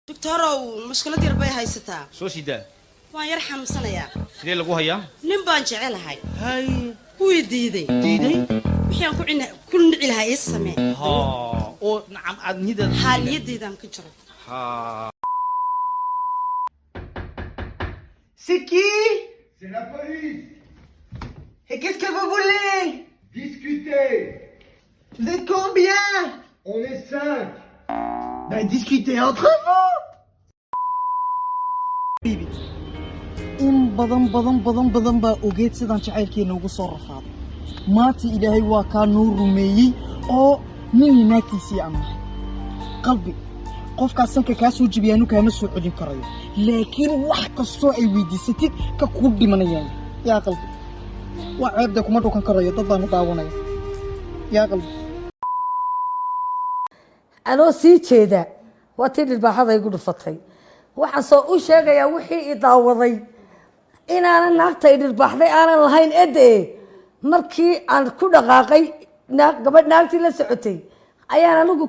Doctorow, mushkilad yar bay haysataa. Soo sidaa. Waan yar xanuunsanayaa. Sidee lagu hayaa? Nin baan jecelahay. Hay. Kuwii diiday. Diiday? Wixii aan ku nici lahaa ii samee. Ha, oo nacam aad niyadaada Haa, niyadeydaan ka jiro. Ha. C'est qui? C'est la police. Et qu'est-ce que vous voulez? Discuter. Vous êtes combien? On est cinq. Ben, discutez entre vous. Baby, in badan badan badan badan baa ogeed sidaan jacaylkeena ugu soo rafaaday. Maanta Ilaahay waa kaa noo rumeeyey oo nin naagtiisii aan nahay. Qalbi, qofkaas sanka kaa soo jebiyaanu kaama soo celin karayo, laakiin wax kastoo ay weydiisatid ka kuu dhimanayaan. Yaa qalbi, waa ceebda, kuma dhukan karayo, dad baanu daawanaya. Yaa qalbi. Anoo sii jeeda waa tii dhirbaaxada igu dhufatay. Waxaan soo u sheegayaa wixii i daawaday inaanan naagta i dhirbaaxday aanan lahayn ede. Markii aan ku dhaqaaqay, gabadh naagtii la socotay ayaan anigu.